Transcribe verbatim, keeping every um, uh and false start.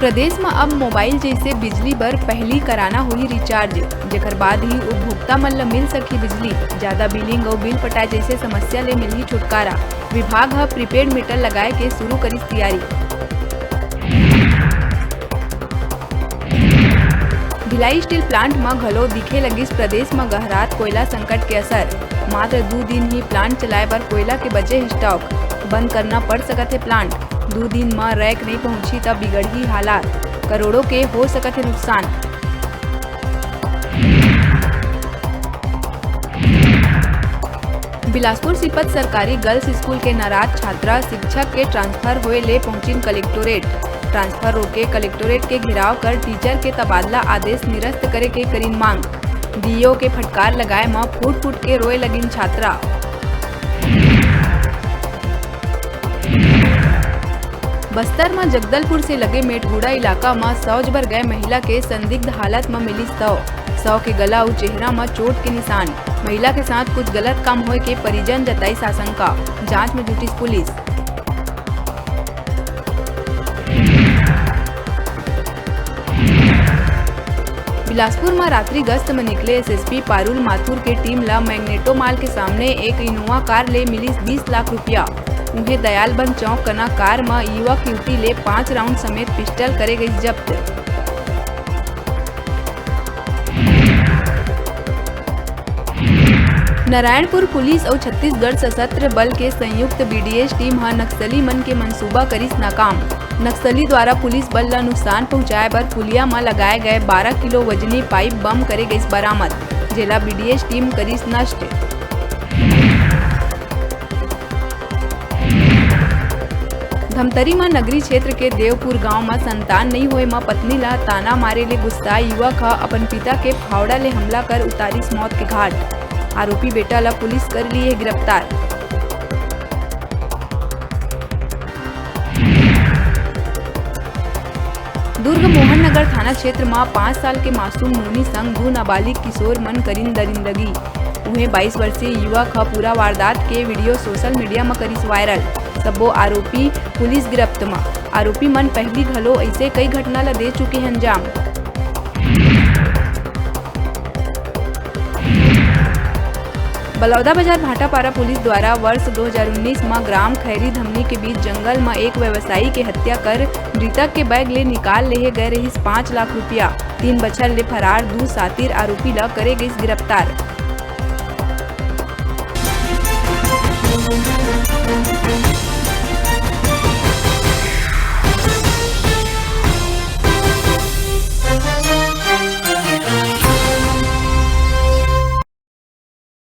प्रदेश म अब मोबाइल जइसे बिजली बर पहिली कराना होही रिचार्ज, जेकर बाद ही उपभोक्ता मन ल मिल सकही बिजली। जादा बिलिंग अउ बिल पटाए जइसे समस्या ले मिलही छुटकारा। विभाग ह प्रीपेड मीटर लगाए के शुरू करिस तियारी। भिलाई स्टील प्लांट म घलो दिखे लगिस प्रदेश म गहरात कोयला संकट के असर। मात्र दू दिन ही प्लांट चलाए बर कोयला के बचे स्टॉक, बंद करना पड़ सकत हे प्लांट। दू दिन म रैक नइ पहुंची त बिगड़ही हालात, करोड़ों के हो सकत हे नुकसान। बिलासपुर सिपत सरकारी गर्ल्स स्कूल के नाराज छात्रा शिक्षक के ट्रांसफर होए ले पहुंचिन कलेक्टोरेट। ट्रांसफर रोके कलेक्टोरेट के घेराव कर टीचर के तबादला आदेश निरस्त करे के करिन मांग। डीईओ के फटकार लगाए म फूट फूट के रोए लगिन छात्रा। बस्तर म जगदलपुर से लगे मेटगुड़ा इलाका म शौच बर गए महिला के संदिग्ध हालत म मिलिस शव। शव के गला अउ चेहरा म चोट के निशान। महिला के साथ कुछ गलत काम होए के परिजन जताइस आशंका। जांच म जुटिस पुलिस। बिलासपुर म रात्रि गश्त म निकले एसएसपी पारुल माथुर के टीम ल मैग्नेटो मॉल के सामने एक इनोवा कार ले मिलिस बीस लाख रुपया। उहें, दयालबंद चौक कना कार म युवक युवती ले पांच राउंड समेत पिस्टल करे गइस जब्त। नारायणपुर पुलिस अउ छत्तीसगढ़ सशस्त्र बल के संयुक्त बीडीएस टीम ह नक्सली मन के मंसूबा करिस नाकाम। नक्सली द्वारा पुलिस बल ल नुकसान पहुंचाए बर पुलिया म लगाए गए बारह किलो वजनी पाइप बम करे गइस बरामद, जेला बीडीएस टीम करिस नष्ट। धमतरी म नगरी क्षेत्र के देवपुर गांव म संतान नइ होए म पत्नी ल ताना मारे ले गुस्साए युवक ह अपन पिता के फावड़ा ले हमला कर उतारिस मौत के घाट। आरोपी बेटा ल पुलिस कर लिए गिरफ्तार। दुर्ग मोहन नगर थाना क्षेत्र म पाँच साल के मासूम नोनी संग दू नाबालिग किशोर मन करिन दरिंदगी। उहें, बाईस वर्षीय युवक ह पूरा वारदात के वीडियो सोशल मीडिया म करिस वायरल। सब्बो आरोपी पुलिस गिरफ्त म। आरोपी मन पहिली घलो अइसे कई घटना ल दे चुके हे अंजाम। बलौदाबाजार भाटापारा पुलिस द्वारा वर्ष दो हज़ार उन्नीस म ग्राम खैरी धमनी के बीच जंगल म एक व्यवसायी के हत्या कर मृतक के बैग ले निकाल लेहे गए रहिस पाँच लाख रुपया। तीन बछर ले फरार दू सातिर आरोपी ल करे गइस गिरफ्तार।